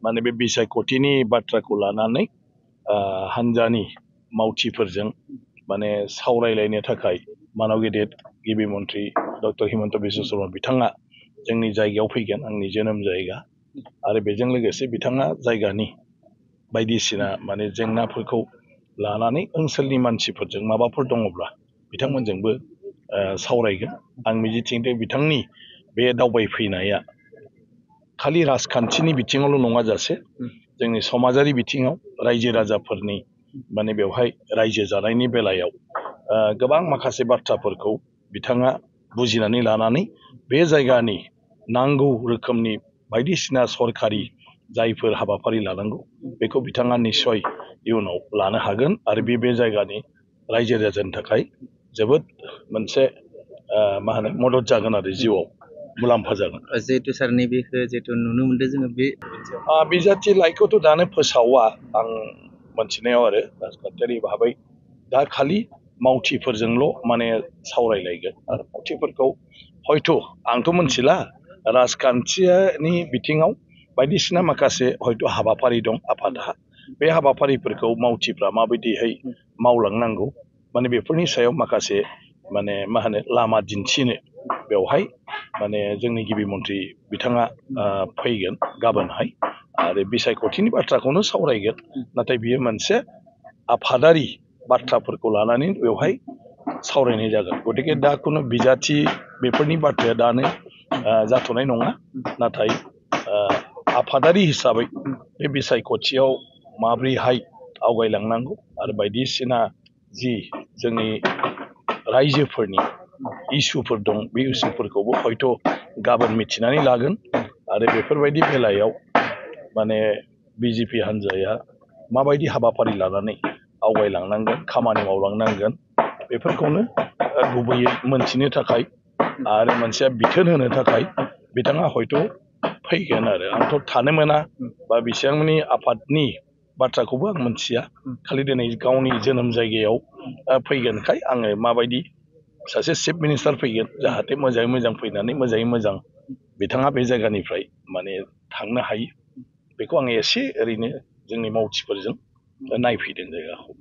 माने बे बिसायख'थिनि बाथ्राखौ लानानै हानजानि मावथिफोरजों माने सावरायलायनो थाखाय मानव गेदेर गिबि मन्थ्रि डक्टर हिमन्त बिश्व शर्मा बिथाङा जोंनि जायगायाव फैगोन, आंनि जोनोम जायगा, आरो बेजों लोगोसे बिथाङा जायगानि बायदिसिना माने जेंनाफोरखौ लानानै ओनसोलनि मानसिफोरजों माबाफोर दङब्ला बिथांमोनजोंबो सावरायगोन। आं मिजिंथिदों बिथांनि बे दावबायफैनाया खालि राजखान्थिनि बिथिङावल' नङा जासे जोंनि समाजारि बिथिङाव रायजो राजाफोरनि माने बेवहाय रायजो जानायनि बेलायाव गोबां माखासे बाथ्राफोरखौ बिथाङा बुजिनानै लानानै बे जायगानि नांगौ रोखोमनि बायदिसिना सरखारि जायफोर हाबाफारि लानांगौ बेखौ बिथाङा निस्सय इयुनाव लानो हागोन, आरो बे जायगानि रायजो राजानि थाखाय जोबोद मोनसे मदद जागोन आरो जिउआव मुलाम्फा जागोन। जिहेतु सार नैबेखौ जिहेतु नुनो मोनदों जोङो बे बिजाथि लाइखौथ' दानो फोसावा आं मोनथिनायाव, आरो राजखान्थियारि भाबै दा खालि मावथिफोरजोंल' माने सावरायलायगोन, आरो मावथिफोरखौ हयथ' आंथ' मोनथिला राजखान्थिनि बिथिङाव बायदिसिना माखासे हयथ' हाबाफारि दं आफादहा, बे हाबाफारिफोरखौ मावथिफ्रा माबायदिहै मावलांनांगौ माने बेफोरनि सायाव माखासे माने लामा दिन्थिनो बेवहाय माने जोंनि गिबि मन्थ्रि बिथाङा फैगोन गाबोनहाय, आरो बिसायख'थिनि बाथ्राखौनो सावरायगोन। नाथाय बियो मोनसे आफादारि बाथ्राफोरखौ लानानै बेवहाय सावरायनाय जागोन। गतिके दा खुनु बिजाथि बेफोरनि बाथ्राया दानो जाथ'नाय नङा, नाथाय आफादारि हिसाबै बे बिसायख'थियाव माब्रैहाय आवगायलांनांगौ आरो बायदिसिना जि जोंनि रायजोफोरनि इसुफोर दं बे इसुफोरखौबो हयथ' गाबोन मिथिनानै लागोन, आरो बेफोरबायदि बेलायाव माने बिजेपि हान्जाया माबायदि हाबाफारि लानानै आवगायलांनांगोन, खामानि मावलांनांगोन, बेफोरखौनो गुबैयै मोनथिनो थाखाय आरो मोनसे बिथोन होनो थाखाय बिथाङा हयथ' फैगोन। आरो आंथ' थानो मोना बा बिथांमोननि आफादनि बाथ्राखौबो आं मोनथिया, खालि दिनै गावनि जोनोम जायगायाव फैगोनखाय आङो माबायदि सासे चिफ मिनिस्टार फैगोन, जाहाथे मोजाङै मोजां फैनानै मोजाङै मोजां बिथाङा बे जायगानिफ्राय माने थांनो हायो, बेखौ आङो एसे ओरैनो जोंनि मावथिफोरजों नायफैदों जायगाखौ।